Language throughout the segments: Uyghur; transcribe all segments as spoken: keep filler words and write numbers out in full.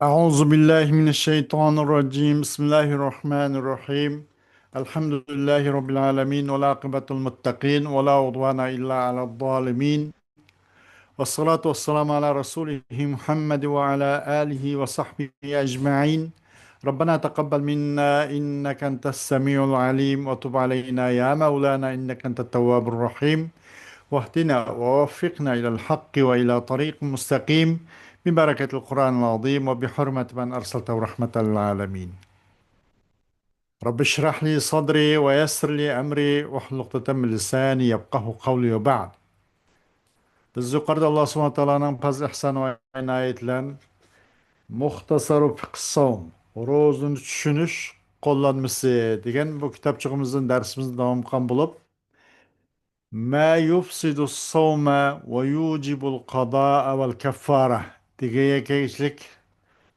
أعوذ بالله من الشيطان الرجيم. بسم الله الرحمن الرحيم. الحمد لله رب العالمين، والعاقبة للمتقين، ولا عدوان إلا على الظالمين. والصلاة والسلام على رسوله محمد وعلى آله وصحبه أجمعين. ربنا تقبل منا إنك أنت السميع العليم، وتب علينا يا مولانا إنك أنت التواب الرحيم، واهدنا ووفقنا إلى الحق وإلى طريق مستقيم، ببركة القرآن العظيم وبحرمة من أرسلته رحمة للعالمين. رب اشرح لي صدري ويسر لي أمري واحلل عقدة من لساني يفقهوا قولي وبعد. بىز يۇقىرىدا ئاللا سۇبھانەھۇ ۋە تائالانىڭ پەزل ئىھسان ۋە ئىنايىتى بىلەن مۇختەسەرۇ فىقھىس سەۋم، روزىنى چۈشىنىش قوللانمىسى دېگەن بۇ كىتابچىقىمىزدىن دەرسىمىزنى داۋام قىلغان بولۇپ، ما يفسد الصوم ويوجب القضاء والكفارة دېگەن يەرگە كەلگۈچىلىك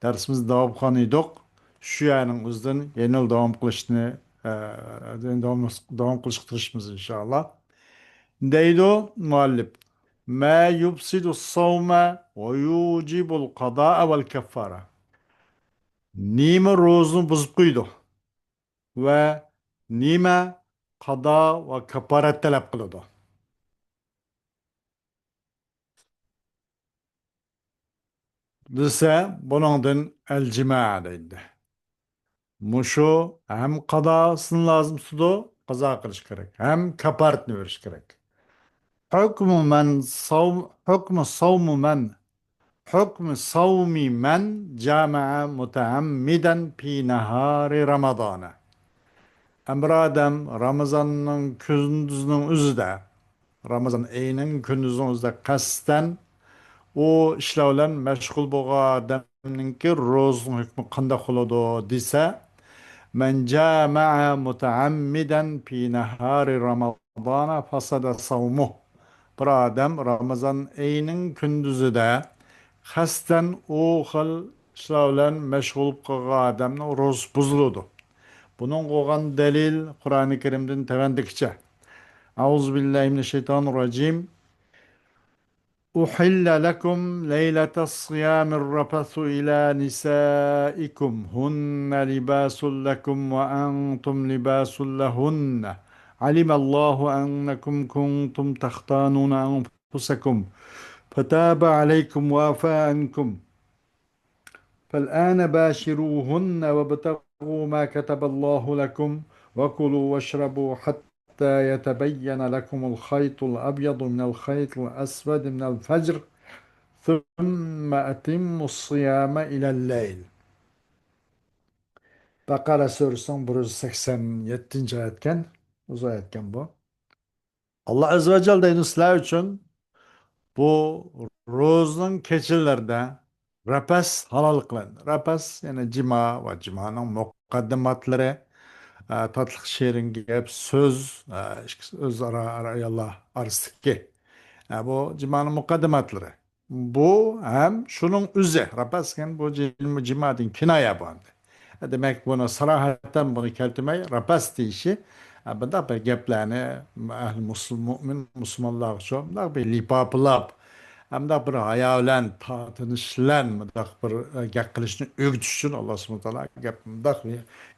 دەرسىمىزنى داۋام قىلغان ئىدۇق. شۇ يەرنىڭ ئۆزىدىن يەنىلا داۋام قىلىشنى، ئە، داۋام، داۋام قىلىشقا تىرىشىمىز، ئىنشائاللا. دەيدۇ مۇئەللىپ، ما يفسد الصوم ويوجب القضاء والكفارة. نېمە روزىنى بۇزۇپ قويىدۇ ۋە نېمە قازا ۋە كاپپارەت تەلەپ قىلىدۇ دېسە، بۇنىڭدىن ئەل جىما دەيدۇ. مۇشۇ ھەم قازاسىنى لازىم تۇتىدۇ، قازا قىلىش كېرەك، ھەم كاپپارەتنى بېرىش كېرەك. حكم من صوم، حكم صوم من، حكم صوم من جامع متعمدا في نهار رمضان. ئەمما بىر ئادەم رامىزاننىڭ كۈندۈزىنىڭ ئۆزىدە، رامىزان ئېيىنىڭ كۈندۈزىنىڭ ئۆزىدە قەستەن ئۇ ئىشلار بىلەن مەشغۇل بولغان ئادەمنىڭكى روزىنىڭ ھۆكمى قانداق بولىدۇ دېسە، من جامع متعمدا في نهار رمضان فسد صومه. بىر ئادەم رامىزان ئېيىنىڭ كۈندۈزىدە قەستەن ئۇ خىل ئىشلار بىلەن مەشغۇل بولۇپ قالغان ئادەمنىڭ روزىسى بۇزۇلىدۇ. بۇنىڭغا بولغان دەلىل قۇرئانى كەرىمدىن تۆۋەندىكىچە. أعوذ بالله من الشيطان الرجيم. أحل لكم ليلة الصيام الرفث إلى نسائكم هن لباس لكم وأنتم لباس لهن. علم الله أنكم كنتم تختانون أنفسكم فتاب عليكم وعفا عنكم. فالآن باشروهن وابتغوا ما كتب الله لكم وكلوا واشربوا حتى يتبين لكم الخيط الأبيض من الخيط الأسود من الفجر ثم أتموا الصيام إلى الليل. بەقەرە سۈرىسىنىڭ بىر يۈز سەكسەن يەتتىنچى ئايەتكەن، ئۇزۇن ئايەتكەن بۇ. ئاللا ئەززە ۋە جەل دەيدۇ، سىلەر ئۈچۈن بۇ روزىنىڭ كېچىلىرىدە رەپەس ھالال قىلىندى. رەپەس، يەنى جىما ۋە جىمانىڭ مۇقەددىماتلىرى، ئە، تاتلىق شېرىن گەپ، سۆز، ئە، ئىككىسى ئۆزئارا ئاياللار ئارىسىدىكى، ئە، بۇ جىمانىڭ مۇقەددىماتلىرى. بۇ ھەم شۇنىڭ ئۆزى، رەپەس دېگەن بۇ جىم-، جىمادىن كىنايە بۇ ئەمدى. دېمەك، بۇنى ساراھەتتىن بۇنى كەلتۈرمەي، رەپەس دېيىشى، بۇنداق بىر گەپلەرنى ئەھلى مۇسۇل-، مۇئمىن مۇسۇلمانلارغىچۇ مۇنداق بىر لىپاپىلاپ، مۇنداق بىر ھايا بىلەن، تارتىنىش بىلەن مۇنداق بىر گەپ قىلىشنى ئۆگىتىش ئۈچۈن ئاللا سۇبھانەھۇ ۋە تائالا گەپ مۇنداق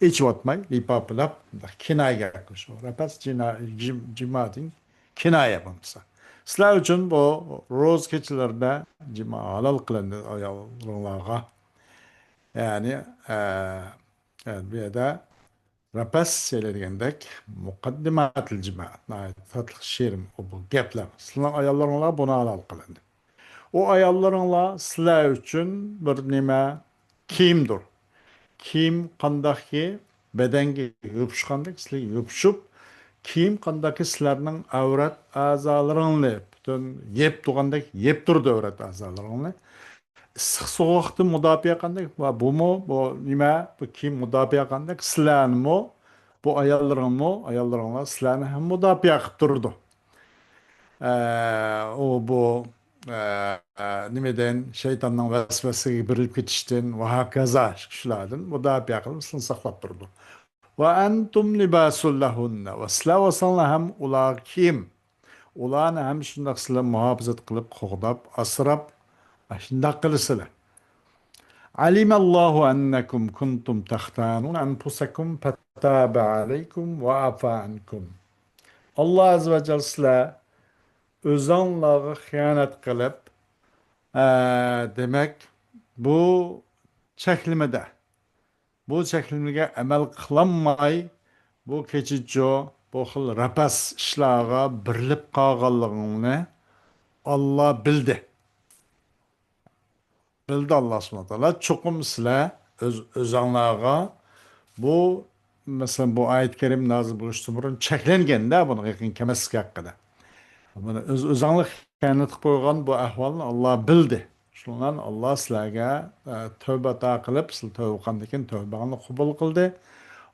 ئېچىۋاتماي، لىپاپىلاپ، مۇنداق كىنايە گەپ قىلىش. رەپەس جىنا-، جىم-، جىمادىن كىنايە بولمىسا. سىلەر ئۈچۈن بۇ روزا كېچىلىرىدە جىما ھالال قىلىندى ئاياللىرىڭلارغا. يەنى، ئە، ئە، بۇ يەردە رەپەس شەيلەر دېگەندەك مۇقەددىماتىل جىما، ناھايىتى تاتلىق شېرىن ئۇ بۇ گەپلەر. سىلەرنىڭ ئاياللىرىڭلار بۇنى ھالال قىلىندى. ئۇ ئاياللىرىڭلار سىلەر ئۈچۈن بىر نېمە؟ كىيىمدۇر. كىيىم قانداقكى بەدەنگە يوپۇشقاندەك سىلەرگە يوپۇشۇپ، كىيىم قانداقكى سىلەرنىڭ ئەۋرەت ئەزالىرىڭنى پۈتۈن يەپ تۇرغاندەك يەپ تۇرىدۇ ئەۋرەت ئەزالىرىڭنى. ئىسسىق سوغۇقتىن مۇداپىئە قانداق؟ ۋە بۇمۇ، بۇ نېمە؟ بۇ كىيىم مۇداپىئە قانداق؟ سىلەرنىمۇ، بۇ ئاياللىرىڭمۇ، ئاياللىرىڭلار سىلەرنى ھەم مۇداپىئە قىلىپ تۇرىدۇ. ئە، ئۇ بۇ، ئە، ئە، نېمىدىن، شەيتاننىڭ ۋەسۋەسىگە بېرىلىپ كېتىشتىن ۋە ھاكازا شۇلاردىن مۇداپىئە قىلىپ، سىلىنى ساقلاپ تۇرىدۇ. ۋە ئەنتۇم لىباسۇن لەھۇننە. ۋە سىلەر بولساڭلار ھەم ئۇلارغا كىيىم. ئۇلارنى ھەم شۇنداق سىلەر مۇھاپىزەت قىلىپ، قوغداپ، ئاسراپ، شۇنداق قىلىسىلەر. علم الله أنكم كنتم تختانون أنفسكم فتاب عليكم وعفا عنكم. ئاللا ئەززە ۋە جەل سىلەر ئۆزۈڭلارغا خىيانەت قىلىپ، ئە، دېمەك، بۇ چەكلىمىدە، بۇ چەكلىمىگە ئەمەل قىلالماي، بۇ كېچىچۇ، بۇ خىل رەپەس ئىشلارغا بېرىلىپ قالغانلىقىڭنى ئاللا بىلدى. بىلدى ئاللا سۇبھانەھۇ ۋە تائالا. چوقۇم سىلەر ئۆز، ئۆزۈڭلارغا بۇ، مەسىلەن، بۇ ئايەت كەرىم نازىل بولۇشتىن بۇرۇن چەكلەنگەندە، بۇنىڭغا يېقىن كەلمەسلىك ھەققىدە. بۇنى ئۆز، ئۆزۈڭلار خىيانەت قىلىپ قويغان بۇ ئەھۋالنى ئاللا بىلدى. شۇنىڭ بىلەن ئاللا سىلەرگە، ئە، تەۋبە ئاتا قىلىپ، سىلەر تەۋبە قىلغاندىن كېيىن تەۋبەڭلارنى قوبۇل قىلدى.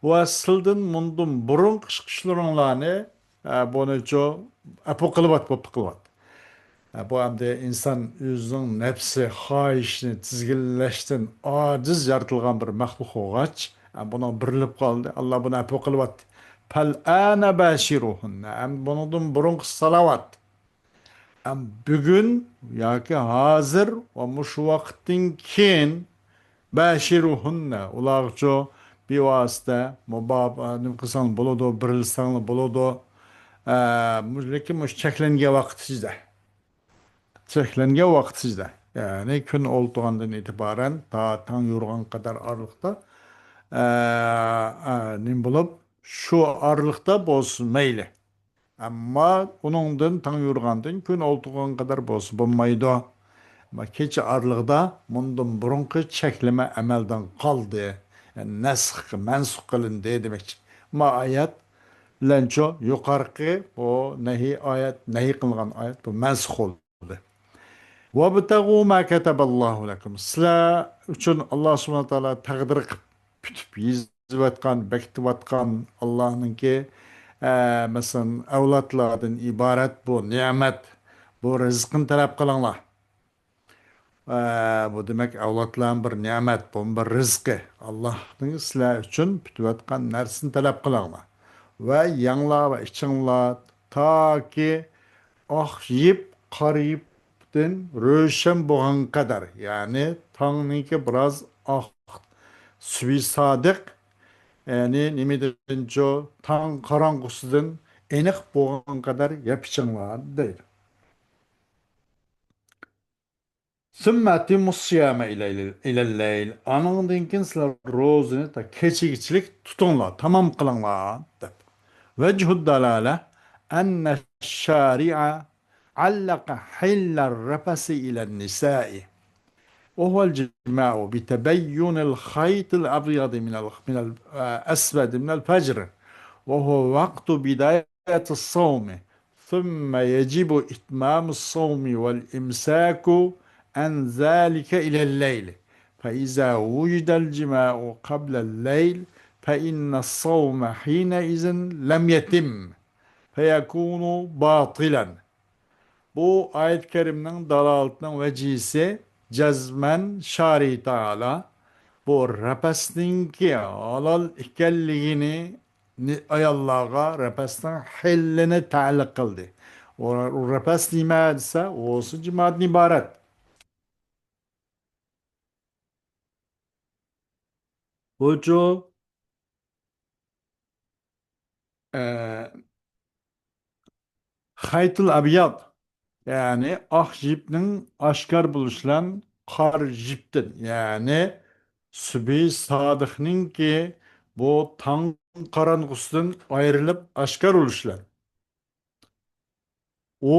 ۋە سىلەردىن مۇندىن بۇرۇنقى ئىشلىرىڭلارنى، ئە، بۇنىچۇ ئەپۇ قىلىۋەت، بوپتۇ قىلىۋەت. ئە، بۇ ئەمدى ئىنسان ئۆزىنىڭ نەپسى خاھىشىنى تىزگىنلەشتىن ئاجىز يارىتىلغان بىر مەخلۇق بولغاچ، ئە، بۇنىڭ بېرىلىپ قالدى. ئاللا بۇنى ئەپۇ قىلىۋەتتى. فالآن باشروهن. ئەمدى بۇنىڭدىن بۇرۇنقى سالاۋات. ئەم، بۈگۈن ياكى ھازىر ۋە مۇشۇ ۋاقىتتىن كېيىن باشروهن، ئۇلارغىچۇ بىۋاسىتە مۇبا-، نېمە قىلساڭ بولىدۇ، بېرىلسەڭلا بولىدۇ. ئە، مۇ-، لېكىن مۇشۇ چەكلەنگەن ۋاقىت ئىچىدە. چەكلەنگەن ۋاقىت ئىچىدە. يەنى كۈن ئولتۇرغاندىن ئېتىبارەن تا تاڭ يورۇغان قەدەر ئارىلىقتا، ئە، ئە، نېمە بولۇپ، شۇ ئارىلىقتا بولسۇن مەيلى. ئەمما ئۇنىڭدىن تاڭ يورۇغاندىن كۈن ئولتۇرغان قەدەر بولسا بولمايدۇ. ئەمما كېچە ئارىلىقىدا مۇندىن بۇرۇنقى چەكلىمە ئەمەلدىن قالدى. يەنى نەسخ، مەنسۇخ قىلىندى دېمەكچى. ما ئايەت بىلەنچۇ يۇقارقى بۇ نەھى ئايەت، نەھى قىلىنغان ئايەت بۇ مەنسۇخ بولدى. وابتغوا ما كتب الله لكم. سىلەر ئۈچۈن ئاللا سۇبھانەھۇ ۋە تائالا تەقدىر قىلىپ پۈتۈپ يېزىۋاتقان، بېكىتىۋاتقان ئاللانىڭكى، ئە، مەسىلەن، ئەۋلادلاردىن ئىبارەت بۇ نېمەت، بۇ رىزقىنى تەلەپ قىلىڭلار. ئە، بۇ دېمەك ئەۋلادلارنىڭ بىر نېمەت، بۇ بىر رىزقى. ئاللانىڭ سىلەر ئۈچۈن پۈتۈۋاتقان نەرسىنى تەلەپ قىلىڭلار. ۋە يەڭلار ۋە ئىچىڭلار، تاكى ئاق يىپ قارا يىپتىن روشەن بولغان قەدەر، يەنى تاڭنىڭكى بىراز ئاق، سۈبھى سادىق، يەنى نېمىدىنچۇ، تاڭ قاراڭغۇسىدىن ئېنىق بولغان قەدەر يەپ ئىچىڭلار دەيدۇ. ثم أتموا الصيام إلى، إلى الليل. ئانىڭدىن كېيىن سىلەر روزىنى تا كېچىگىچىلىك تۇتۇڭلار، تامام قىلىڭلار، دەپ. وجه الدلالة أن الشارع علق حل الرفث إلى النساء، وهو الجماع بتبين الخيط الأبيض من ال-، من الأسود من الفجر، وهو وقت بداية الصوم، ثم يجب إتمام الصوم والإمساك عن ذلك إلى الليل، فإذا وجد الجماع قبل الليل فإن الصوم حينئذ لم يتم فيكون باطلا. بۇ ئايەت كەرىمنىڭ دالالىتىنىڭ ۋەجىھىسى، جەزمەن شارى تائالا بۇ رەپەسنىڭكى ھالال ئىكەنلىكىنى، نى-، ئاياللارغا رەپەسنىڭ ھېلىنى تەئەللۇق قىلدى. ئۇ، ئۇ رەپەس نېمە دېسە، ئۇ بولسا جىمادىن ئىبارەت. بۇچۇ، ئە، خەيتۇل ئەبياد، يەنى ئاق يىپنىڭ ئاشكار بولۇشى بىلەن قارا يىپتىن، يەنى سۈبھى سادىقنىڭكى بۇ تاڭ قاراڭغۇسىدىن ئايرىلىپ ئاشكار بولۇشى بىلەن. ئۇ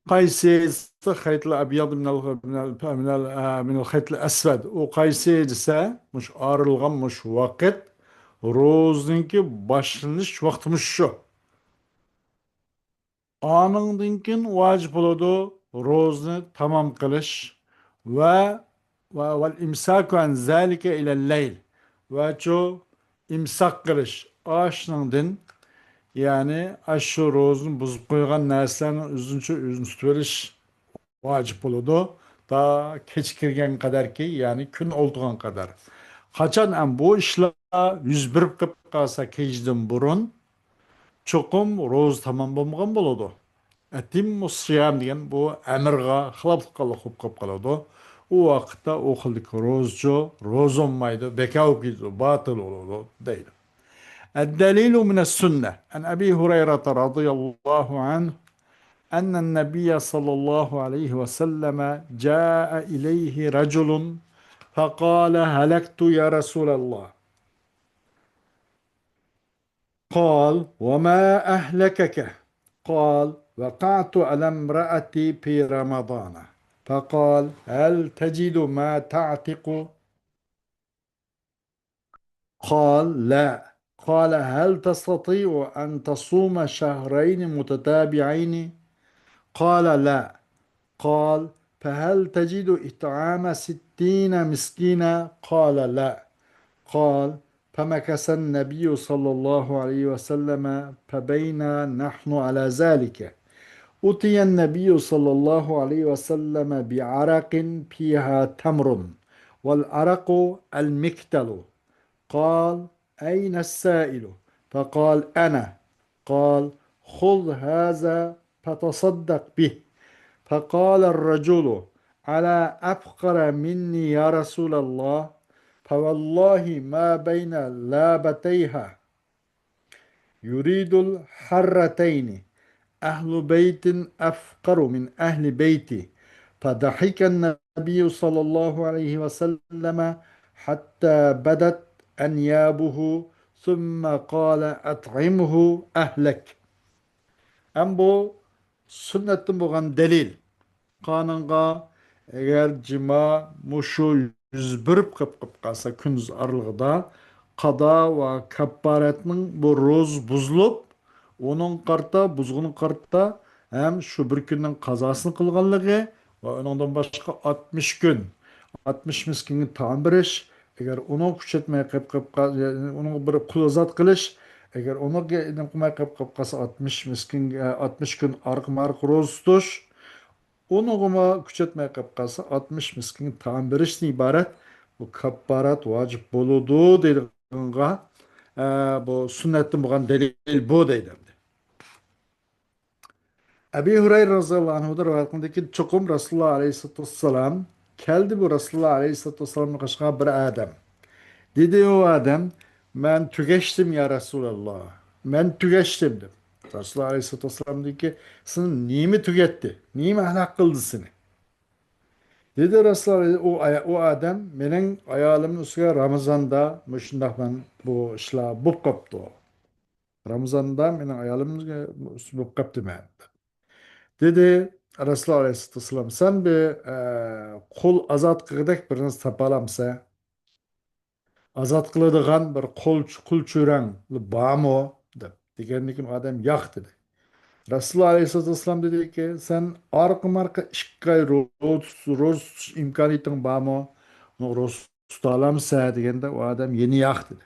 قايسى دېسە، خەيتىل ئەبياد مىنەل، مىنەل، مىنەل، ئە، مىنەل خەيتىل ئەسۋەد. ئۇ قايسى دېسە، مۇشۇ ئايرىلغان مۇشۇ ۋاقىت، روزىنىڭكى باشلىنىش ۋاقتى مۇشۇ. ئانىڭدىن كېيىن ۋاجىپ بولىدۇ روزىنى تامام قىلىش ۋە، ۋە، ۋەل ئىمساكۇ ئەن زالىكە ئىلەل لەيل. ۋەچۇ ئىمساق قىلىش ئاشنىڭدىن، يەنى ئاشۇ روزىنى بۇزۇپ قويغان نەرسىلەرنىڭ ئۆزىنىچۇ ئۆزىنى تۇتۇۋېلىش ۋاجىپ بولىدۇ. تا كېچە كىرگەن قەدەركى، يەنى كۈن ئولتۇرغان قەدەر. قاچان ھەم بۇ ئىشلار يۈز بېرىپ قېلىپ قالسا كېچىدىن بۇرۇن، چوقۇم روزا تامام بولمىغان بولىدۇ. ئەتىممۇ سىيام دېگەن بۇ ئەمىرغا خىلاپلىق قىلغانلىق بولۇپ قېلىپ قالىدۇ. ئۇ ۋاقىتتا ئۇ خىلدىكى روزىچۇ روزا بولمايدۇ، بىكار بولۇپ كېتىدۇ، باتىل بولىدۇ دەيدۇ. الدليل من السنة عن أبي هريرة رضي الله عنه أن النبي صلى الله عليه وسلم جاء إليه رجل فقال: هلكت يا رسول الله. قال: وما أهلكك؟ قال: وقعت على امرأتي في رمضان، فقال: هل تجد ما تعتق؟ قال: لا. قال: هل تستطيع أن تصوم شهرين متتابعين؟ قال: لا. قال: فهل تجد إطعام ستين مسكينا؟ قال: لا. قال: فمكث النبي صلى الله عليه وسلم، فبينا نحن على ذلك، أتي النبي صلى الله عليه وسلم بعرق فيها تمر، والعرق المكتل. قال: أين السائل؟ فقال: أنا. قال: خذ هذا فتصدق به. فقال الرجل: ألا أفقر مني يا رسول الله؟ فوالله ما بين لابتيها، يريد الحرتين، أهل بيت أفقر من أهل بيتي. فضحك النبي صلى الله عليه وسلم حتى بدت أنيابه، ثم قال: أطعمه أهلك. ئەم بۇ سۈننەتتىن بولغان دەلىل. قانۇنغا ئەگەر جىما مۇشۇ يۈز بېرىپ قېلىپ قېلىپ قالسا، كۈندۈز ئارىلىقىدا قازا ۋە كاپپارەتنىڭ بۇ روزا بۇزۇلۇپ، ئۇنىڭ قارىتا، بۇزغىنى قارىتا ھەم شۇ بىر كۈننىڭ قازاسىنى قىلغانلىقى ۋە ئۇنىڭدىن باشقا ئاتمىش كۈن، ئاتمىش مىسكىنگە تائام بېرىش، ئەگەر ئۇنى كۈچەتمەي قېلىپ قېلىپ قال-، ئۇنىڭغا بىر قۇل ئازاد قىلىش، ئەگەر ئۇنى قىلماي قېلىپ قېلىپ قالسا، ئاتمىش مىسكىنگە، ئاتمىش كۈن ئارقىمۇ ئارقا روزا تۇتۇش، ئۇنىڭغىمۇ كۈچەتمەي قېلىپ قالسا، ئاتمىش مىسكىنگە تائام بېرىشتىن ئىبارەت بۇ كاپپارەت ۋاجىپ بولىدۇ دەيدىغانغا، ئە، بۇ سۈننەتتىن بولغان دەلىل بۇ دەيدۇ ئەمدى. ئەبى ھۇرەيرە رازىياللاھۇ ئەنھۇدىن رىۋايەت قىلىندىكى، چوقۇم رەسۇلۇللا ئەلەيھىسسالاتۇ ۋەسسالام كەلدى، بۇ رەسۇلۇللا ئەلەيھىسسالاتۇ ۋەسسالامنىڭ قېشىغا بىر ئادەم. دېدى ئۇ ئادەم، مەن تۈگەشتىم يا رەسۇلاللا، مەن تۈگەشتىم دەپ. رەسۇلۇللا ئەلەيھىسسالاتۇ ۋەسسالام دېدىكى، سېنى نېمە تۈگەتتى؟ نېمە ھالاك قىلدى سېنى؟ دېدى رەسۇلۇللا، ئۇ ئايا-، ئۇ ئادەم مېنىڭ ئايالىمنىڭ ئۈستىگە رامىزاندا مۇشۇنداق مەن بۇ ئىشلار بولۇپ قاپتۇ. رامىزاندا مېنىڭ ئايالىمغا بولۇپ قاپتىمەن. دېدى رەسۇلۇللا ئەلەيھىسسالاتۇ ۋەسسالام، سەن بىر، ئە، قۇل ئازاد قىلغۇدەك بىر نەرسە تاپالامسەن؟ ئازاد قىلىدىغان بىر قۇل، قۇل چۆرەڭ بارمۇ؟ دەپ دېگەندىن كېيىن ئادەم ياق دېدى. رەسۇلۇللا ئەلەيھىسسالاتۇ ۋەسسالام دېدىكى، سەن ئارقىمۇ ئارقا ئىككى ئاي روزا، روزا تۇتۇش ئىمكانىيىتىڭ بارمۇ؟ ئۇنىڭ روزا تۇتالامسەن دېگەندە، ئۇ ئادەم يەنە ياق دېدى.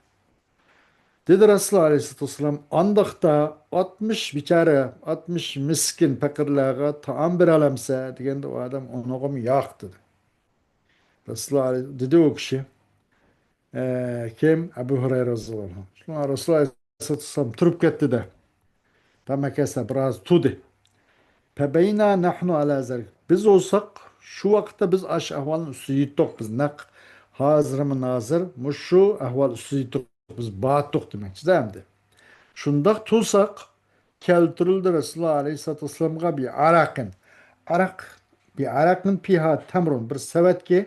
دېدى رەسۇلۇللا ئەلەيھىسسالاتۇ ۋەسسالام، ئانداقتا ئاتمىش بىچارە، ئاتمىش مىسكىن پەقىرلەرگە تائام بېرەلەمسەن دېگەندە، ئۇ ئادەم ئۇنىڭغىمۇ ياق دېدى. رەسۇلۇللا ئەلەي-، دېدى ئۇ كىشى، ئە، كىم؟ ئەبۇ ھۇرەيرە رەزىياللاھۇ ئەنھۇ. شۇڭا رەسۇلۇللا ئەلەيھىسسالاتۇ ۋەسسالام تۇرۇپ كەتتى-دە. فمكث، بىراز تۇردى. فبينا نحن على ذلك. بىز بولساق، شۇ ۋاقىتتا بىز ئاشۇ ئەھۋالنىڭ ئۈستىگە يەتتۇق. بىز نەق ھازىرمۇ ھازىر مۇشۇ ئەھۋال ئۈستىگە يەتتۇق. بىز باتتۇق دېمەكچىدە ئەمدى. شۇنداق تۇرساق، كەلتۈرۈلدى رەسۇلۇللا ئەلەيھىسسالاتۇ ۋەسسالامغا بىئەرەقىن. ئەرەق، بىئەرەقىن فىھا تەمرۇن. بىر سەۋەتكە،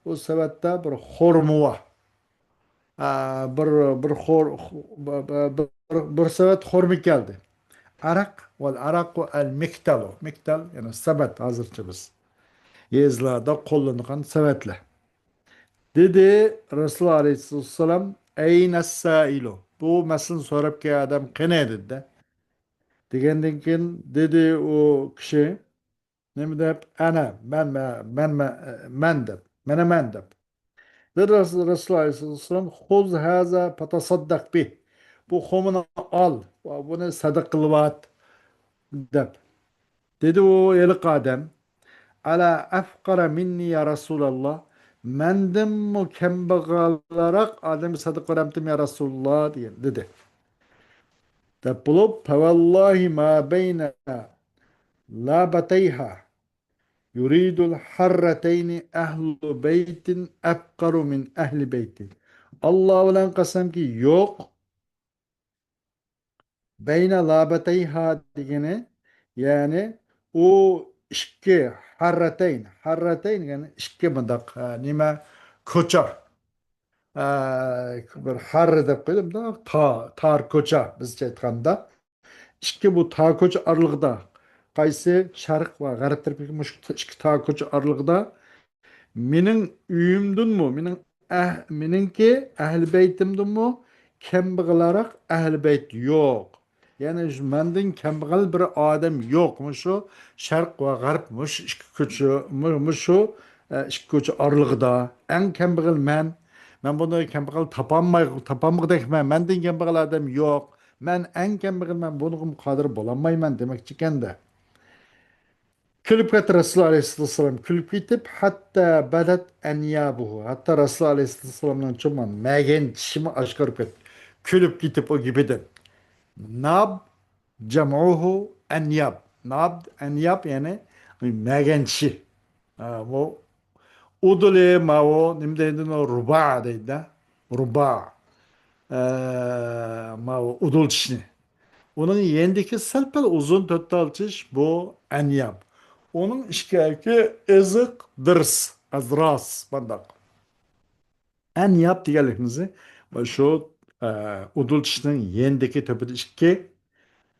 ئۇ سەۋەتتە بىر خورما بار. ئا، بىر، بىر خور-، بىر، بىر، بىر سەۋەت خورما كەلدى. ئەرەق، ۋەل ئەرەقۇ ئەل مىكتەلۇ. مىكتەل، يەنى سەۋەت، ھازىرچە بىز يېزىلاردا قوللىنىدىغان سەۋەتلەر. دېدى رەسۇلۇللا ئەلەيھىسسالام، ئەينەس سائىلۇ؟ بۇ مەسىلىنى سوراپ كەلگەن ئادەم قېنى دېدى. دېگەندىن كېيىن دېدى ئۇ كىشى، نېمە دەپ؟ ئەنە، مەن، مەن، مەن، مەن، مەن دەپ، مەنە مەن دەپ. دېدى رەسۇ-، رەسۇلۇللا ئەلەيھىسسالام، خۇز ھازا فەتەسەددەق بىھ. بۇ خورمىنى ئال، ۋە بۇنى سەدىقە قىلىۋەت دەپ. دېدى ئۇ ھېلىقى ئادەم، ئەلا ئەفقەرە مىننى يا رەسۇلاللا، مەندىنمۇ كەمبەغەلرەك ئادەمگە سەدىقە بېرەمتىم يا رەسۇلاللا دېگەن، دېدى. دەپ بولۇپ، فەۋاللاھى ما بەينە لابەتەيھا يريد الحرتين أهل بيت أفقر من أهل بيت. ئاللا بىلەن قەسەمكى، يوق. بين لابتيها دېگىنى، يەنى ئۇ ئىككى، حرتين، حرتين دېگەن ئىككى مۇنداق، ئە، نېمە، كوچا. ئە، بىر ھاررا دەپ قويدۇم، تا-، تار كوچا بىزچە ئېيتقاندا. ئىككى بۇ تار كوچا ئارىلىقىدا، قايسى شەرق ۋە غەرب تەرىپىدىكى مۇشۇ ئىككى تار كوچا ئارىلىقىدا مېنىڭ ئۆيۈمدىنمۇ، مېنىڭ ئەھ-، مېنىڭكى ئەھلى بەيتىمدىنمۇ كەمبەغەلرەك ئەھلى بەيت يوق. يەنى مەندىن كەمبەغەل بىر ئادەم يوق. مۇشۇ شەرق ۋە غەرب، مۇشۇ ئىككى كوچا، مۇ-، مۇشۇ، ئە، ئىككى كوچا ئارىلىقىدا ئەڭ كەمبەغەل مەن. مەن بۇنى كەمبەغەل تاپالماي، تاپالمىغۇدەكمەن. مەندىن كەمبەغەل ئادەم يوق. مەن ئەڭ كەمبەغەل، مەن بۇنىڭغىمۇ قادىر بولالمايمەن دېمەكچىكەن-دە. كۈلۈپ كەتتى رەسۇلۇللا ئەلەيھىسسالام. كۈلۈپ كېتىپ، حتى بدت أنيابه. ھەتتا رەسۇلۇللا ئەلەيھىسسالامنىڭ چومۇن مەگەن چىشىمۇ ئاشكارا بولۇپ كەتتى. كۈلۈپ كېتىپ ئۇ گېپىدىن. ناب جەمئۇھۇ ئەنياب. ناب، ئەنياب، يەنى مەگەن چىشى. ئا، بۇ ئۇدۇلى ماۋۇ نېمە دەيدۇ؟ رۇبا دەيدۇ-دە. رۇبا. ئە، ماۋۇ ئۇدۇل چىشنى. ئۇنىڭ يېنىدىكى سەل-پەل ئۇزۇن تۆت تال چىش بۇ ئەنياب. ئۇنىڭ ئىككى ئەلكى ئېزىق، دىرس، ئەزراس، مانداق. ئەنياب دېگەنلىكىمىز شۇ، ئە، ئۇدۇل چىشنىڭ يېنىدىكى تۆپىدە ئىككى،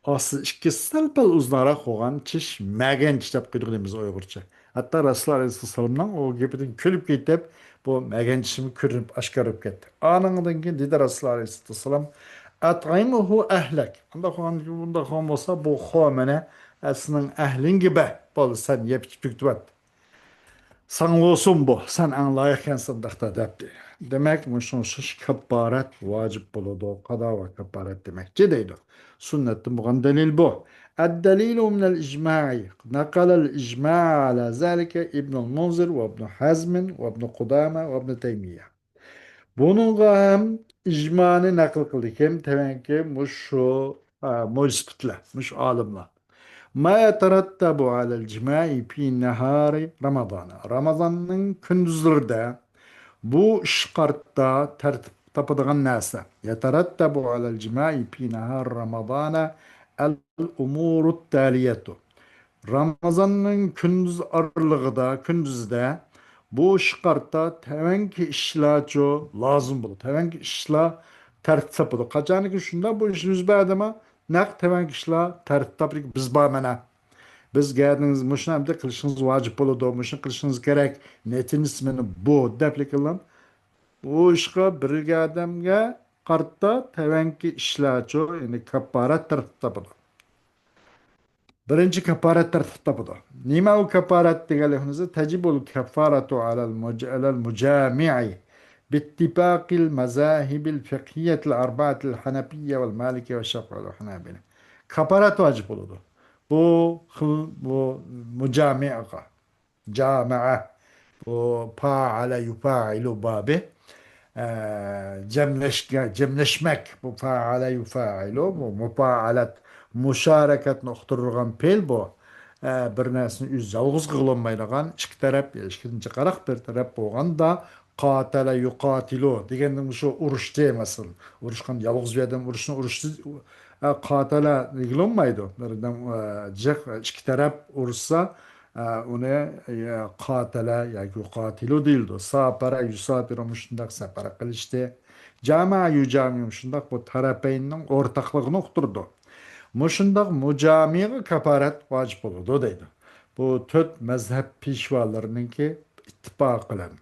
ئاستىدا ئىككى سەل-پەل ئۇزۇنراق بولغان چىش مەگەن چىش دەپ قويىدىغىنىمىز ئۇيغۇرچە. ھەتتا رەسۇلۇللا ئەلەيھىسسالامنىڭ ئۇ گېپىدىن كۈلۈپ كېتىپ، بۇ مەگەن چىشىمۇ كۆرۈنۈپ ئاشكارا بولۇپ كەتتى. ئانىڭدىن كېيىن دېدى رەسۇلۇللا ئەلەيھىسسالام، ئەتئىمھۇ ئەھلەك. ئۇنداق بولغان، ئۇنداق بولغان بولسا، بۇ خورمىنى سېنىڭ ئەھلىڭگە بەر. بولدى، سەن يەپ تۈگىتىۋەت. ساڭا بولسۇن بۇ، سەن ئەڭ لايىق ئىكەنسەن ئۇنداقتا دەپتۇ. دېمەك، مۇشۇنىڭ ئۈچۈن كاپپارەت ۋاجىپ بولىدۇ، قازا ۋە كاپپارەت دېمەكچى دەيدۇ. سۈننەتتىن بولغان دەلىل بۇ. الدليل من الإجماع، نقل الإجماع على ذلك ابن المنذر وابن حزم وابن قدامة وابن تيمية. بۇنىڭغا ھەم ئىجمانى نەقىل قىلدى. كىم؟ تۆۋەنكى مۇشۇ، ئا، مۇجتىھىدلار، مۇشۇ ئالىملار. ما يترتب على الجماع في نهار رمضان. رامازاننىڭ كۈندۈزلىرىدە بۇ ئىش قارتا تەرتىپ تاپىدىغان نەرسە. يترتب على الجماع في نهار رمضان الأمور التالية. رامازاننىڭ كۈندۈز ئارىلىقىدا، كۈندۈزدە بۇ ئىش قارتا تۆۋەنكى ئىشلارچۇ لازىم بولىدۇ. تۆۋەنكى ئىشلار تەرتىپ تاپىدۇ. قاچانكى شۇنداق بۇ ئىش يۈز بەردىمۇ، نەق تۆۋەنكى ئىشلار تەرتىپ تاپىدۇ. بىز بار مانا. بىز گەدىڭىز مۇشۇنى ئەمدى قىلىشىڭىز ۋاجىپ بولىدۇ، مۇشۇنى قىلىشىڭىز كېرەك، نەتىجىسى مانا بۇ دەپلا قىلىڭ. بۇ ئىشقا بىر ئادەمگە قارتا تۆۋەنكى ئىشلارچۇ، يەنى كاپپارەت تەرتىپ تاپىدۇ. بىرىنچى كاپپارەت تەرتىپ تاپىدۇ. نېمە ئۇ كاپپارەت دېگەنلىكىمىزدە، تجب الكفارة على المج-، على المجامع باتفاق المذاهب الفقهية الأربعة الحنفية والمالكية والشافعية والحنابلة. كاپپارەت ۋاجىپ بولىدۇ. بۇ خىل، بۇ مۇجامىئغا. جامەئە. بۇ پائەلە يۇپائىلۇ بابى. ئە، جەملەشكە، جەملەشمەك. بۇ پائەلە يۇپائىلۇ، بۇ مۇپائەلەت، مۇشارەكەتنى ئۇقتۇرىدىغان پېئىل بۇ. ئە، بىر نەرسىنى ئۆزى يالغۇز قىلالمايدىغان، ئىككى تەرەپ، يا ئىككىنچى تەرەپ، بىر تەرەپ بولغاندا، قاتەلە يۇقاتىلۇ دېگەندىن شۇ ئۇرۇشتى، مەسىلەن. ئۇرۇشقان يالغۇز بىر ئادەم ئۇرۇشنى ئۇرۇشسىز، ئە، قاتەلە دېگىلى بولمايدۇ. بىر ئادەم، ئە، جىق، ئىككى تەرەپ ئۇرۇشسا، ئە، ئۇنى، ئە، قاتەلە ياكى يۇقاتىلۇ دېيىلىدۇ. ساپەرە يۇساپىرۇ مۇشۇنداق سەپەر قىلىشتى. جامەئە يۇجامىئۇ مۇشۇنداق بۇ تەرەپەيننىڭ ئورتاقلىقىنى ئۇقتۇرىدۇ. مۇشۇنداق مۇجامىئغا كاپپارەت ۋاجىپ بولىدۇ دەيدۇ. بۇ تۆت مەزھەپ پېشۋالىرىنىڭكى ئىتتىپاقى بىلەن.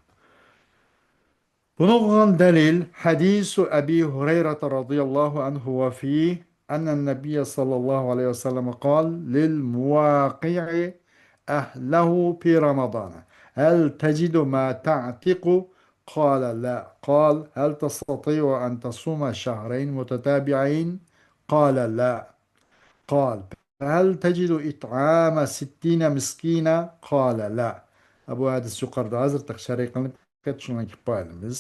بۇنىڭغا بولغان دەلىل حديث أبي هريرة رضي الله عنه وفيه أن النبي صلى الله عليه وسلم قال للمواقع أهله في رمضان: هل تجد ما تعتق؟ قال: لا. قال: هل تستطيع أن تصوم شهرين متتابعين؟ قال: لا. قال: فهل تجد إطعام ستين مسكينا؟ قال: لا. بۇ ھەدىس يۇقىرىدا ھازىر تېخى شەرھ قىلىنىپ كەتتى، شۇنىڭ كىپايىمىز.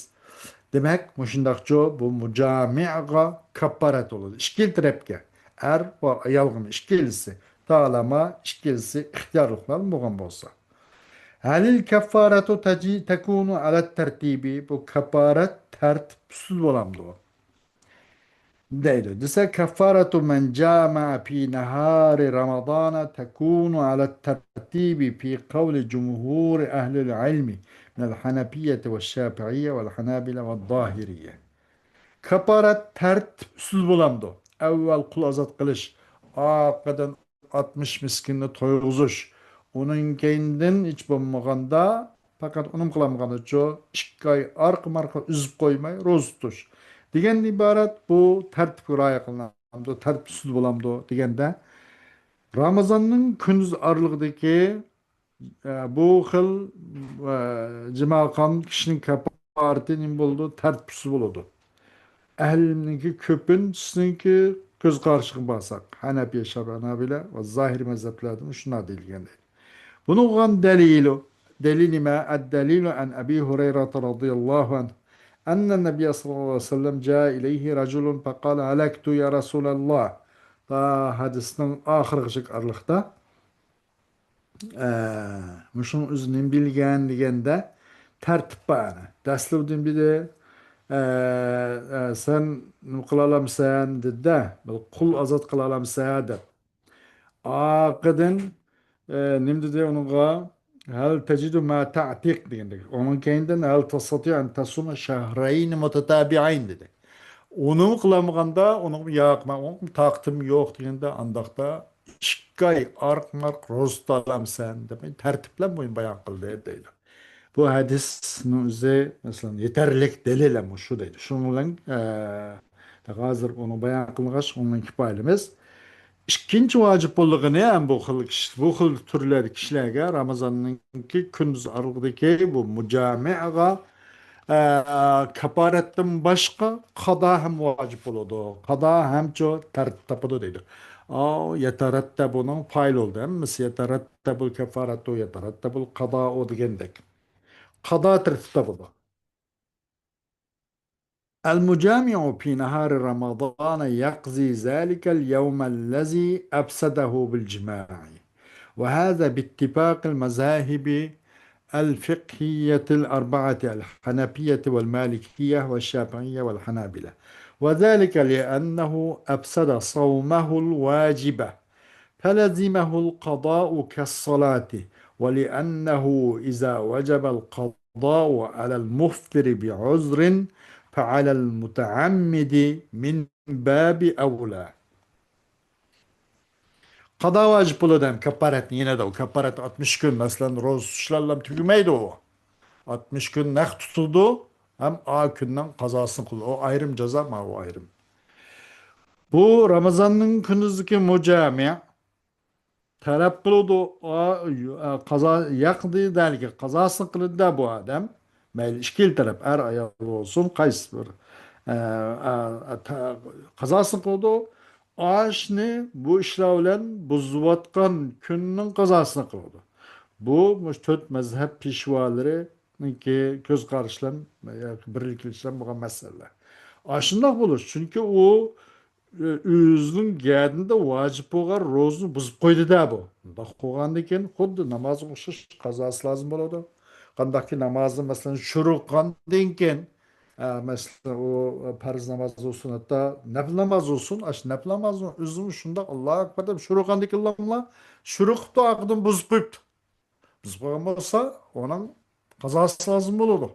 دېمەك، مۇشۇنداقچۇ بۇ مۇجامىئغا كاپپارەت بولىدۇ. ئىككىلا تەرەپكە، ئەر ۋە ئايالغىمۇ ئىككىلىسى، تالىما ئىككىلىسى ئىختىيارلىقلار بولغان بولسا. هل الكفارة تجي-، تكون على الترتيب؟ بۇ كاپارەت تەرتىپسىز بولامدۇ؟ دەيدۇ. دېسە، كفارة من جامع في نهار رمضان تكون على الترتيب في قول جمهور أهل العلم من الحنفية والشافعية والحنابلة والظاهرية. كاپارەت تەرتىپسىز بولامدۇ؟ ئەۋۋەل قۇل ئازاد قىلىش، ئارقىدىن ئاتمىش مىسكىننى تويغۇزۇش، ئۇنىڭ كەينىدىن ھېچ بولمىغاندا، پەقەت ئۇنىمۇ قىلالمىغاندىچۇ، ئىككى ئاي ئارقا-مارقا ئۈزۈپ قويماي روزا تۇتۇش دېگەندىن ئىبارەت. بۇ تەرتىپكە رىئايە قىلىنامدۇ، تەرتىپسىز بولامدۇ دېگەندە، رامىزاننىڭ كۈندۈز ئارىلىقىدىكى ئە، بۇ خىل، ئە، جىمائەت قىلغان كىشىنىڭ كاپارىتى نېمە بولىدۇ؟ تەرتىپسىز بولىدۇ. ئەھلىنىڭكى كۆپىنچىسىنىڭكى كۆز قارىشىغا بارساق، ھەنەپىيە، شافىئى، ھانابىلە ۋە زاھىرىي مەزھەپلەردىن شۇنداق دېيىلگەن دەيدۇ. بۇنىڭغا دەلىلى، دەلىل نېمە؟ الدليل عن أبي هريرة رضي الله عنه أن النبي صلى الله عليه وسلم جاء إليه رجل فقال: هلكت يا رسول الله. تا ھەدىسنىڭ ئاخىرىغىچە ئارىلىقتا ئە، مۇشۇنىڭ ئۆزى نېمە بىلگەن دېگەندە، تەرتىپ بار ئەنە. دەسلىۋىدىن بىرى، ئە، ئە، سەن نېمە قىلالامسەن دېدى-دە، بىر قۇل ئازاد قىلالامسەن دەپ. ئارقىدىن، ئە، نېمە دېدى ئۇنىڭغا؟ هل تجد ما تعتق دېگەندەك. ئۇنىڭ كەينىدىن هل تستطيع أن تصوم شهرين متتابعين دېدى. ئۇنىمۇ قىلالمىغاندا، ئۇنىڭ ياق، مەن ئۇنىڭ تاقىتىم يوق دېگەندە، ئانداقتا ئىككى ئاي ئارقا-مارقا روزا تۇتالامسەن دەپ تەرتىپ بىلەن بۇنى بايان قىلدى دەيدۇ. بۇ ھەدىسنىڭ ئۆزى، مەسىلەن، يېتەرلىك دەلىل مۇشۇ دەيدۇ. شۇنىڭ بىلەن، ئە، ھازىر ئۇنى بايان قىلغاچ، ئۇنىڭ كىپايىلىمىز. ئىككىنچى ۋاجىپ بولىدىغىنى ھەم بۇ خىل كىشى، بۇ خىل تۈرلەردىكى كىشىلەرگە رامىزاننىڭكى كۈندۈز ئارىلىقىدىكى بۇ مۇجامىئغا ئە، كاپارەتتىن باشقا قادا ھەم ۋاجىپ بولىدۇ. قادا ھەمچۇ تەرتىپ تاپىدۇ دەيدۇ. ئاۋۇ يەتەرەتتەبۇنىڭ پايىلى بولدى. ھەممىسى يەتەرەتتەبۇل كەفارەتۇ، يەتەرەتتەبۇل قادائۇ دېگەندەك. قادا تەرتىپ تاپىدۇ. المجامع في نهار رمضان يقضي ذلك اليوم الذي أفسده بالجماع. وهذا باتفاق المذاهب الفقهية الأربعة الحنفية والمالكية والشافعية والحنابلة، وذلك لأنه أفسد صومه الواجب فلزمه القضاء كالصلاة، ولأنه إذا وجب القضاء على المفطر بعذر فعلى المتعمد من باب أولى. قادا ۋاجىپ بولىدۇ ھەم كاپپارەتنى يەنە دە، ئۇ كاپپارەت ئاتمىش كۈن، مەسىلەن، روزا تۇتۇشلارلا تۈگىمەيدۇ ئۇ. ئاتمىش كۈن نەق تۇتىدۇ ھەم ئا كۈننىڭ قازاسىنى قىلىدۇ. ئۇ ئايرىم جازا، ماۋۇ ئايرىم. بۇ رامىزاننىڭ كۈندۈزدىكى مۇجامىئە تەلەپ قىلىدۇ، ئا، ئا، قازا، يەقدى دەلىكى قازاسىنى قىلىدۇ-دە بۇ ئادەم. مەيلى ئىككىلا تەرەپ، ئەر ئايال بولسۇن، قايسى بىر، ئە، ئە، ئە، تە-، قازاسىنى قىلىدۇ. ئاشنى بۇ ئىشلار بىلەن بۇزۇۋاتقان كۈننىڭ قازاسىنى قىلىدۇ. بۇ مۇشۇ تۆت مەزھەپ پېشۋالىرىنىڭكى كۆز قارىشى بىلەن ياكى بىرلىكلىشى بىلەن بولغان مەسىلىلەر. ئاشۇنداق بولۇش، چۈنكى ئۇ ئۆزىنىڭ گەدىنىدە ۋاجىپ بولغان روزىنى بۇزۇپ قويدى-دە بۇ. بۇنداق قىلغاندىن كېيىن خۇددى نامازغا ئوخشاش قازاسى لازىم بولىدۇ. قانداقكى نامازنى، مەسىلەن، شۇرۇق قىلغاندىن كېيىن، ئە، مەسىلەن، ئۇ پەرز ناماز بولسۇن، ھەتتا نەپىل ناماز بولسۇن، ئاشۇ نەپىل نامازنىڭ ئۆزىمۇ شۇنداق، ئاللاھۇ ئەكبەر دەپ شۇرۇق قىلغاندىن كېيىنلا شۇرۇق قىپتۇ، ئارقىدىن بۇزۇپ قويۇپتۇ. بۇزۇپ قويغان بولسا، ئۇنىڭ قازاسى لازىم بولىدۇ.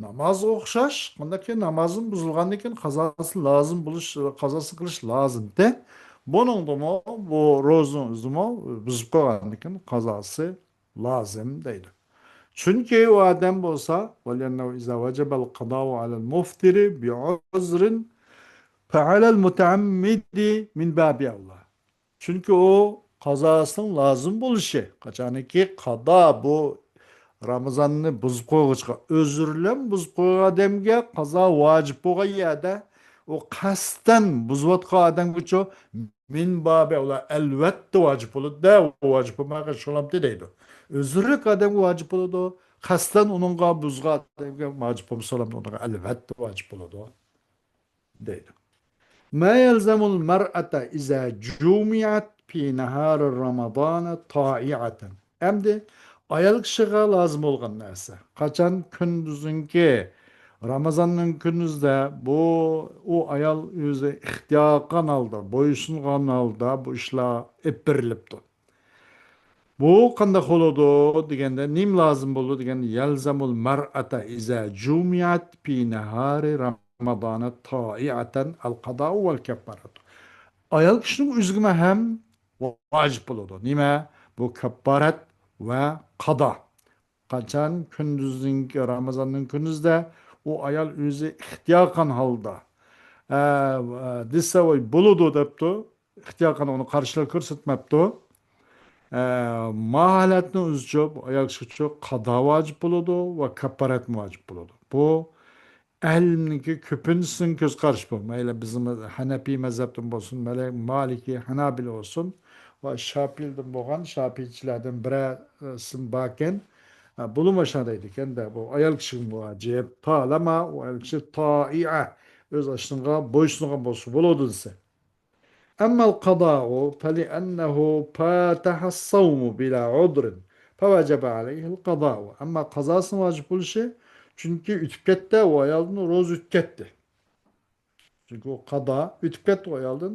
نامازغا ئوخشاش، قانداقكى نامازدىن بۇزۇلغاندىن كېيىن قازاسى لازىم بولۇش، قازاسى قىلىش لازىمتى. بۇنىڭدىمۇ، بۇ روزىنىڭ ئۆزىمۇ بۇزۇپ قويغاندىن كېيىن قازاسى لازىم دەيدۇ. چۈنكى ئۇ ئادەم بولسا، ولأنه إذا وجب القضاء على المفطر بعذر فعلى المتعمد من باب أولى. چۈنكى ئۇ قازاسىنىڭ لازىم بولۇشى، قاچانكى قادا بۇ رامىزاننى بۇزۇپ قويغۇچقا، ئۆزرى بىلەن بۇزۇپ قويغان ئادەمگە قازا ۋاجىپ بولغان يەردە، ئۇ قەستەن بۇزۇۋاتقان ئادەمگىچۇ مىن بابى ئەۋلا، ئەلۋەتتە ۋاجىپ بولىدۇ-دە، ۋاجىپ بولمىغان شۇلامتى دەيدۇ. ئۆزرىلىك ئادەمگە ۋاجىپ بولىدۇ، قەستەن ئۇنىڭغا بۇزغان ئادەمگە ۋاجىپ بولمىسا، ئۇنىڭغا ئەلۋەتتە ۋاجىپ بولىدۇ. دەيدۇ. ما يلزم المرأة إذا جمعت في نهار رمضان طائعة. ئەمدى ئايال كىشىگە لازىم بولغان نەرسە. قاچان كۈندۈزنىڭكى، رامازاننىڭ كۈندۈزدە بۇ، ئۇ ئايال ئۆزى ئىختىيار قىلغان ھالدا، بويسۇنغان ھالدا بۇ ئىشلار ئېلىپ بېرىلىپتۇ. بۇ قانداق بولىدۇ دېگەندە، نېمە لازىم بولىدۇ دېگەندە، يەلزەمۇل مەرئەتە ئىزا جۇمىئەت پى نەھارى رامادانە تائىئەتەن ئەل قادائۇ ۋەل كەففارەتۇ. ئايال كىشىنىڭ ئۆزىگىمۇ ھەم ۋاجىپ بولىدۇ. نېمە؟ بۇ كەففارەت ۋە قادا. قاچان كۈندۈزنىڭ، رامازاننىڭ كۈندۈزدە ئۇ ئايال ئۆزى ئىختىيار قىلغان ھالدا، ئە، ئە، دېسە، ۋاي، بولىدۇ دەپتۇ، ئىختىيار قىلغان، ئۇنى قارشىلىق كۆرسەتمەپتۇ. ئە، ما ھالەتنىڭ ئۆزىچۇ، بۇ ئايال كىشىگىچۇ قادا ۋاجىپ بولىدۇ ۋە كەففارەتمۇ ۋاجىپ بولىدۇ. بۇ ئەھلىمنىڭكى كۆپىنچىسىنىڭ كۆز قارىشى بۇ. مەيلى بىزنىڭ ھەنەپىي مەزھەپتىن بولسۇن، مەيلى مالىكىي، ھانابىلە بولسۇن ۋە شاپىئىلدىن بولغان شاپىئىچىلەردىن بىرەرسى باركەن، بۇلىمۇ شۇنداق دەيدىكەن-دە، بۇ ئايال كىشىگە ۋاجىپ، تالەما ئۇ ئايال كىشى تائىئە، ئۆز ئاشنىغا بويسۇنغان بولسا بولىدۇ دېسە. أما القضاء فلأنه فاتها الصوم بلا عذر فوجب عليه القضاء. ئەمما قازاسىنىڭ ۋاجىپ بولۇشى، چۈنكى ئۆتۈپ كەتتى، ئۇ ئايالدىن روزا ئۆتۈپ كەتتى. چۈنكى ئۇ قازا ئۆتۈپ كەتتى، ئۇ ئايالدىن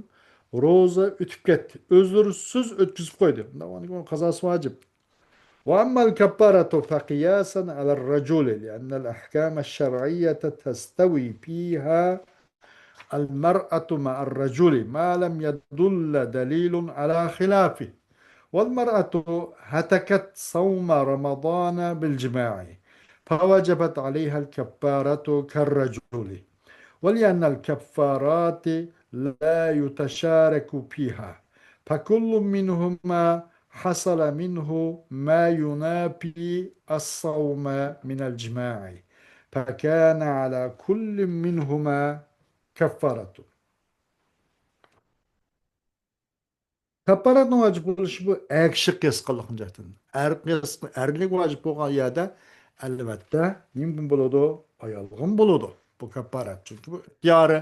روزا ئۆتۈپ كەتتى. ئۆزلىرى سۆز ئۆتكۈزۈپ قويدى. بۇنداق بولغاندىكىن قازاسى ۋاجىپ. وأما الكفارة فقياسا على الرجل، لأن الأحكام الشرعية تستوي فيها المرأة مع الرجل ما لم يدل دليل على خلافه. والمرأة هتكت صوم رمضان بالجماع، فوجبت عليها الكفارة كالرجل. ولأن الكفارات لا يتشارك فيها، فكل منهما حصل منه ما ينافي الصوم من الجماع، فكان على كل منهما كفارة. كاپپارەتنىڭ ۋاجىپ بولۇشى بۇ ئەر كىشى قىياس قىلغان جەھەتتىن. ئەر قىياس، ئەرگە ۋاجىپ بولغان يەردە، ئەلۋەتتە، نېمىگە بولىدۇ؟ ئايالغىمۇ بولىدۇ بۇ كاپپارەت. چۈنكى بۇ ئىختىيارى،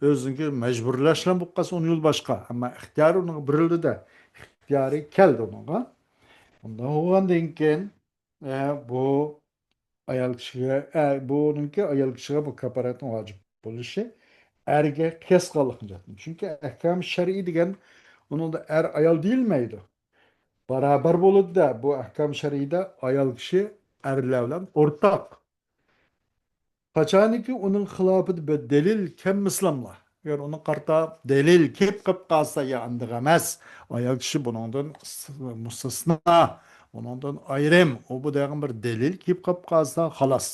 ئۆزىنىڭكى مەجبۇرلاش بىلەن بولۇپ قالسا، ئۇنىڭ يولى باشقا. ئەمما ئىختىيارى ئۇنىڭغا بېرىلدى-دە، ئىختىيارى كەلدى ئۇنىڭغا. ئۇنداق بولغاندىن كېيىن، ئە، بۇ ئايال كىشىگە، ئە، بۇنىڭكى ئايال كىشىگە بۇ كاپپارەتنىڭ ۋاجىپ بولۇشى ئەرگە قىياس قىلغانلىقتىن جەھەتتىن. چۈنكى ئەھكام شەرئىي دېگەن ئۇنىڭدا ئەر ئايال دېيىلمەيدۇ. باراۋەر بولىدۇ-دە، بۇ ئەھكام شەرئىيدە ئايال كىشى ئەرلەر بىلەن ئورتاق. قاچانكى ئۇنىڭ خىلاپىدا بىر دەلىل كەلمىسىلاملا، ئەگەر ئۇنى قارىتا دەلىل كېلىپ قېلىپ قالسا، يا ئانداق ئەمەس، ئايال كىشى بۇنىڭدىن مۇستەسنا، ئۇنىڭدىن ئايرىم، ئۇ بۇ دېگەن بىر دەلىل كېلىپ قېلىپ قالسا، خالاس.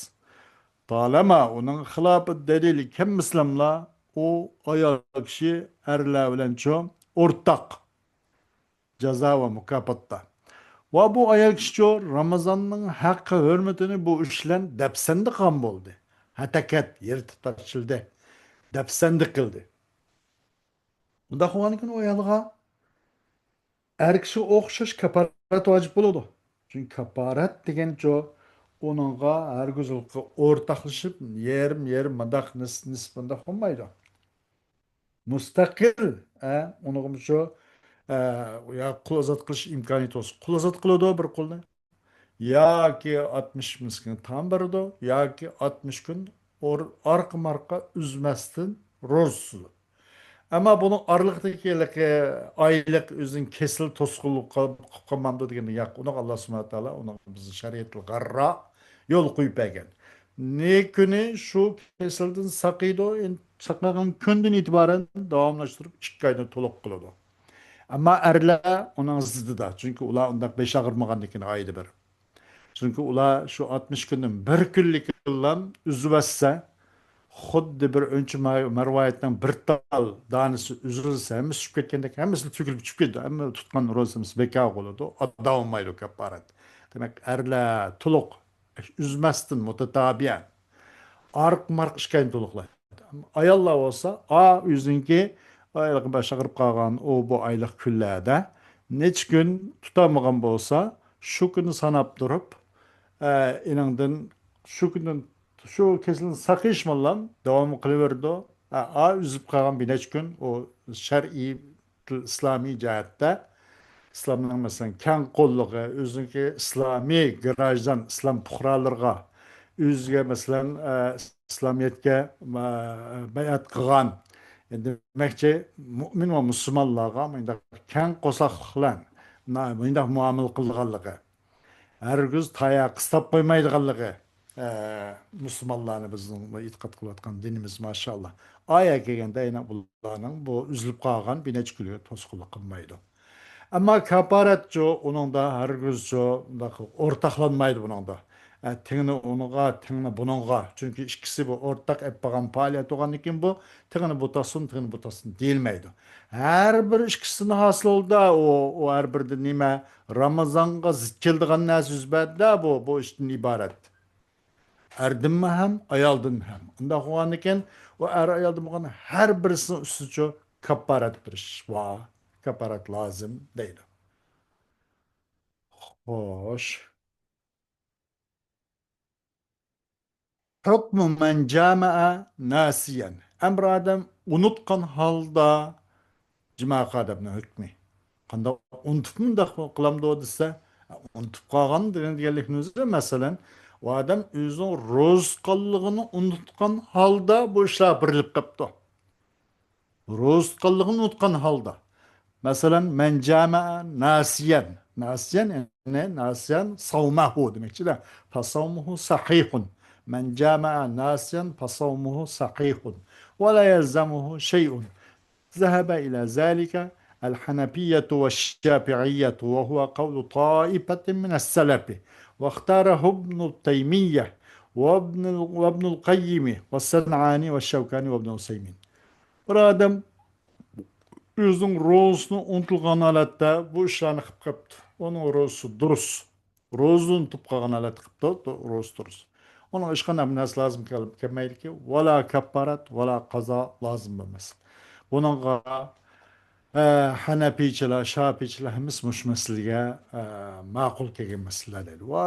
تالەما ئۇنىڭ خىلاپىدا دەلىل كەلمىسىلاملا، ئۇ ئايال كىشى ئەرلەر بىلەنچۇ ئورتاق جازا ۋە مۇكاپاتتا. ۋە بۇ ئايال كىشىچۇ رامازاننىڭ ھەققى ھۆرمىتىنى بۇ ئىش بىلەن دەپسەندە قىلغان بولدى. ھەتەكەت، يىرتىپ تاشلىدى. دەپسەندە قىلدى. ئۇنداق بولغاندىكىن ئۇ ئايالغا ئەر كىشىگە ئوخشاش كاپپارەت ۋاجىپ بولىدۇ. چۈنكى كاپپارەت دېگەنچۇ ئۇنىڭغا ھەرگىز ئورتاقلىشىپ، يېرىم-يېرىم مۇنداق، نىس-، نىسپ مۇنداق بولمايدۇ. مۇستەقىل، ئە، ئۇنىڭغىمۇ شۇ، ئە، يا قۇل ئازاد قىلىش ئىمكانىيىتى بولسا، قۇل ئازاد قىلىدۇ بىر قۇلنى. ياكى ئاتمىش مىسكىنگە تائام بېرىدۇ، ياكى ئاتمىش كۈن ئور-، ئارقا-مارقا ئۈزمەستىن روزا تۇتىدۇ. ئەمما بۇنىڭ ئارىلىقىدىكى ھېلىقى ئايلىق ئۆزىنىڭ كېسىلى توسقۇنلۇق قىل-، قىلىپ قالمامدۇ دېگەندە، ياق، ئۇنىڭغا ئاللا سۇبھانەھۇ ۋە تائالا ئۇنىڭغا بىزنىڭ شەرىئەتتە غەررا يول قويۇپ بەرگەن. نى كۈنى شۇ كېسەلدىن ساقىيىدۇ، ئېن-، ساقىغان كۈندىن ئېتىبارەن داۋاملاشتۇرۇپ ئىككى ئاينى تولۇق قىلىدۇ. ئەمما ئەرلەر ئۇنىڭ زىدىدا، چۈنكى ئۇلار ئۇنداق بېشى ئاغرىمىغاندىكىن ئايدا بىر. چۈنكى ئۇلار شۇ ئاتمىش كۈندىن بىر كۈنلۈكلا ئۈزۈۋەتسە، خۇددى بىر ئۈنچە مەر-، مەرۋايىتنىڭ بىر تال دانىسى ئۈزۈلسە، ھەممىسى چۈشۈپ كەتكەندەك، ھەممىسى تۆكۈلۈپ چۈشۈپ كېتىدۇ. ھەممە تۇتقان روزىمىز بىكار بولىدۇ، ئادا بولمايدۇ كاپپارەت. دېمەك، ئەرلەر تولۇق ئۈزمەستىن مۇتەتابىئەن ئارقا-مارقا ئىككى ئاينى تولۇقلايدۇ. ئاياللار بولسا، ئا، ئۆزىنىڭكى، ئا، ھېلىقى باش ئاغرىپ قالغان ئۇ بۇ ئايلىق كۈنلەردە نەچچە كۈن تۇتالمىغان بولسا، شۇ كۈننى ساناپ تۇرۇپ، ئە، ئېنىڭدىن شۇ كۈندىن، شۇ كېسەلدىن ساقىيىش بىلەن داۋام قىلىۋېرىدۇ. ئا، ئا، ئۈزۈپ قالغان بىر نەچچە كۈن ئۇ شەرئىي، ئىسلامىي جەھەتتە ئىسلامنىڭ، مەسىلەن، كەڭ قوللۇقى، ئۆزىنىڭكى ئىسلامىي گراژدان، ئىسلام پۇقرالىرىغا، ئۆزىگە، مەسىلەن، ئە، ئىسلامىيەتكە، ئە، بەيئەت قىلغان، دېمەكچى، مۇئمىن ۋە مۇسۇلمانلارغا مۇنداق كەڭ قورساقلىق بىلەن نا-، مۇنداق مۇئامىلە قىلىدىغانلىقى، ھەرگىز تاياق قىستاپ قويمايدىغانلىقى، ئە، مۇسۇلمانلارنى بىزنىڭ ئېتىقاد قىلىۋاتقان دىنىمىز، ماشائاللا. ئايەت كەلگەندە يەنە بۇلارنىڭ بۇ ئۈزۈلۈپ قالغان بىنەچكىلىكى توسقۇنلۇق قىلمايدۇ. ئەمما كاپارەتچۇ، ئۇنىڭدا ھەرگىزچۇ ئورتاقلانمايدۇ بۇنىڭدا. ئە، تىڭنى ئۇنىڭغا، تىڭنى بۇنىڭغا. چۈنكى ئىككىسى بۇ ئورتاق ئېلىپ بارغان پائالىيەت بولغاندىن كېيىن بۇ تىڭنى بۇ تاسسۇن، تىڭنى بۇ تاسسۇن دېيىلمەيدۇ. ھەر بىر ئىككىسىنىڭ ھاسىلىدا ئۇ، ئۇ ھەر بىردىن نېمە؟ رامىزانغا زىت كېلىدىغان نەرسە يۈز بەردى بۇ، بۇ ئىشتىن ئىبارەت. ئەردىنمۇ ھەم، ئايالدىن ھەم. ئۇنداق بولغاندىكىن، ئۇ ئەر ئايالدىن بولغان ھەر بىرسىنىڭ ئۈستىچۇ كاپارەت بېرىش بار، كاپارەت لازىم دەيدۇ. خوش. ھۆكمۇ مەن جامەئە ناسىيەن. ئەمما بىر ئادەم ئۇنتقان ھالدا جىما قىلغان ئادەمنىڭ ھۆكمى. قانداق ئۇنتۇپ مۇنداق قىلامدۇ دېسە، ئۇنتۇپ قالغان دېگەن، دېگەنلىكنىڭ ئۆزى، مەسىلەن، ئۇ ئادەم ئۆزىنىڭ روزا تۇتقانلىقىنى ئۇنتۇتقان ھالدا بۇ ئىشلار بېرىلىپ قاپتۇ. روزا تۇتقانلىقىنى ئۇنتقان ھالدا. مەسىلەن، مەن جامە ناسىيەن. ناسىيەن، يەنى ناسىيەن ساۋمەھۇ دېمەكچىدە. فەساۋمۇھۇ سەھىھۇن. مەن جامە ناسىيەن فەساۋمۇھۇ سەھىھۇن. ۋە لا يەلزەمۇھۇ شەيئۇن. ذهب إلى ذلك الحنفية والشافعية، وهو قول طائفة من السلف، واختاره ابن تيمية وابن، وابن القيم والصنعاني والشوكاني وابن عثيمين. بىر ئادەم ئۆزىنىڭ روزىسىنى ئۇنتۇلغان ھالەتتە بۇ ئىشلارنى قىلىپ قاپتۇ. ئۇنىڭ روزىسى دۇرۇس. روزىنى ئۇنتۇپ قالغان ھالەتتە قىپتۇ، روزا تۇرسا. ئۇنىڭغا ھېچقانداق نەرسە لازىم كەل-، كەلمەيدىكى، ۋالا كاپپارات، ۋالا قازا لازىم بولماس. بۇنىڭغا، ئە، ھەنەپىيچىلەر، شاپىيچىلەر ھەممىسى مۇشۇ مەسىلىگە، ئە، ماقۇل كەلگەن مەسىلىلەر دەيدۇ. ۋە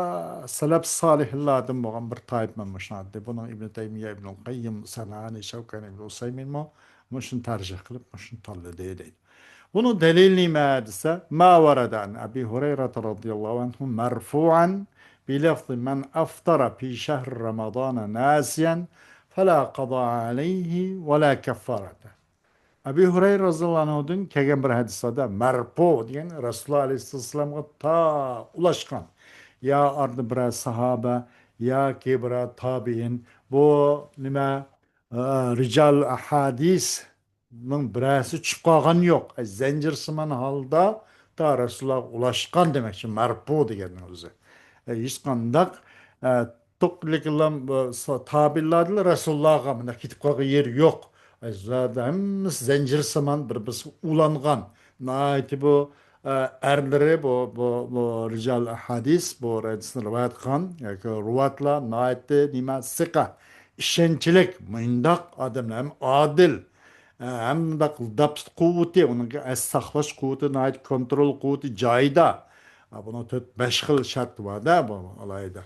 سەلەپ سالىھلاردىن بولغان بىر تائىپە مۇشۇنداق دېدى. بۇنىڭ ئىبنى تەيمىيە، ئىبنۇل قەييىم، سەنئانى، شەۋكانى، ئىبنى ئۇسەيمىنمۇ مۇشۇنى تەرجىھ قىلىپ، مۇشۇنى تاللىدى دەيدۇ. بۇنىڭ دەلىلى نېمە دېسە، ما ورد عن أبي هريرة رضي الله عنه مرفوعا بلفظ من أفطر في شهر رمضان ناسيا فلا قضاء عليه ولا كفارة. ئەبۇ ھۇرەيرە رەزىياللاھۇ ئەنھۇدىن كەلگەن بىر ھەدىسلەردە مەرفۇ دېگەن رەسۇلۇللاھ ئەلەيھىسسالامغا تا ئۇلاشقان. يا ئارىدا بىرەر ساھابە ياكى بىرەر تابىئىن، بۇ نېمە، ئە، رىجال ئەھادىسنىڭ بىرەرسى چۈشۈپ قالغان يوق. ئە، زەنجىرسىمان ھالدا تا رەسۇلۇللاھقا ئۇلاشقان دېمەكچى، مەرپۇ دېگەننىڭ ئۆزى. ئە، ھېچقانداق، ئە، توق-، لېكىنلا بۇ سا-، تابىئىنلاردىن رەسۇلۇللاھقا مۇنداق كېتىپ قالغان يېرى يوق. ئە، زادى ھەممىسى زەنجىرسىمان بىر-، بىرسىگە ئۇلانغان. ناھايىتى بۇ ئە، ئەرلىرى بۇ، بۇ، بۇ رىجال ئەھادىس، بۇ ھەدىسنى رىۋايەت قىلغان ياكى رۇۋاتلار ناھايىتى نېمە، سىقە، ئىشەنچلىك، مۇنداق ئادەملەر ھەم ئادىل، ئە، ھەم مۇنداق زاپت قۇۋۋىتى، ئۇنىڭكى ئەس ساقلاش قۇۋۋىتى ناھايىتى، كونترول قۇۋۋىتى جايىدا. ئە، بۇنىڭ تۆت، بەش خىل شەرتى بار-دە، بۇ ئالاھىدە.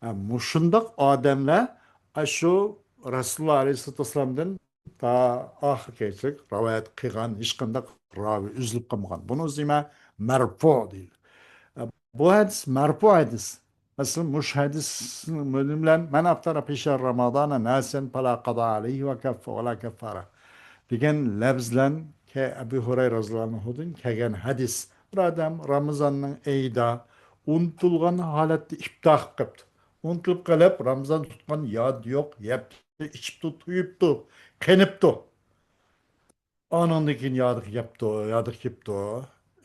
ئە، مۇشۇنداق ئادەملەر، ئە، شۇ رەسۇلۇللاھ ئەلەيھىسسالاتۇ ۋەسسالامدىن تا ئاخىرقىچىلىك رىۋايەت قىلغان ھېچقانداق راۋى ئۈزۈلۈپ قالمىغان. بۇنى ئۆزى نېمە؟ مەرپۇ دەيدۇ. ئە، بۇ ھەدىس مەرپۇ ھەدىس. مەسىلەن، مۇشۇ ھەدىس بىلەن مەن ئەفتەرە فى شەھرى رەمەزانە ناسىيەن فەلا قازا ئەلەيھى ۋە كەففە ۋە لا كەففارە دېگەن لەپز بىلەن كە-، ئەبۇ ھۇرەيرە رەزىياللاھۇ ئەنھۇدىن كەلگەن ھەدىس. بىر ئادەم رامىزاننىڭ ئېيىدا ئۇنتۇلغان ھالەتتە ئىپتار قىلىپ قېپتۇ. ئۇنتۇلۇپ قېلىپ، رامىزان تۇتقان يادى يوق، يەپتۇ، ئىچىپتۇ، تويۇپتۇ، قېنىپتۇ. ئانىڭدىن كېيىن يادىغا كەپتۇ، يادىغا كېپتۇ.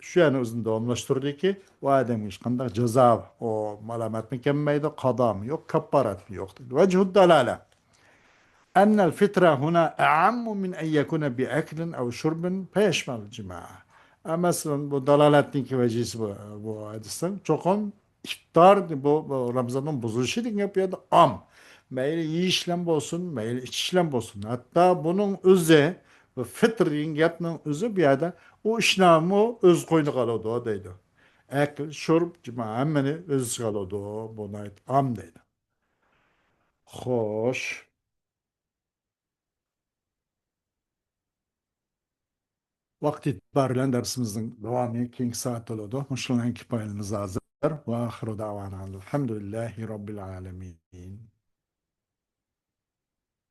شۇ يەرنى ئۆزىنى داۋاملاشتۇردىكى، ئۇ ئادەمگە ھېچقانداق جازا، ئۇ مالامەتمۇ كەلمەيدۇ، قازامۇ يوق، كاپپارەتمۇ يوق دەيدۇ. ۋەجھۇد دالالە. ئەننەل فىترە ھۇنا ئەئەممۇ مىن ئەن يەكۇنە بىئەكلىن ئەۋ شۇربىن فەيەشمەلۇل جىمائە. ئە، مەسىلەن، بۇ دالالەتنىڭكى ۋەجىسى بۇ، بۇ ھەدىسنىڭ چوقۇم ئىپتار، بۇ، بۇ رامىزاننىڭ بۇزۇلۇشى دېگەن گەپ بۇ يەردە ئام. مەيلى يېيىشلەن بولسۇن، مەيلى ئىچىشلەن بولسۇن. ھەتتا بۇنىڭ ئۆزى، بۇ فىتر دېگەن گەپنىڭ ئۆزى بۇ يەردە ئۇ ئىشلارمۇ ئۆز قوينىغا ئالىدۇ دەيدۇ. ئەكل، شۇرب، جىما ھەممىنى ئۆز ئىچىگە ئالىدۇ. بۇ ناھايىتى ئام دەيدۇ. خوش. ۋاقىت ئېتىبارى بىلەن دەرسىمىزنىڭ داۋامى كېيىنكى سائەتتە بولىدۇ. مۇشۇنىڭ بىلەن كىپايىلىمىز ھازىر. ۋە ئاخىرۇ دەۋانا ئەلھەمدۇلىللاھى رەببىل ئالەمىن.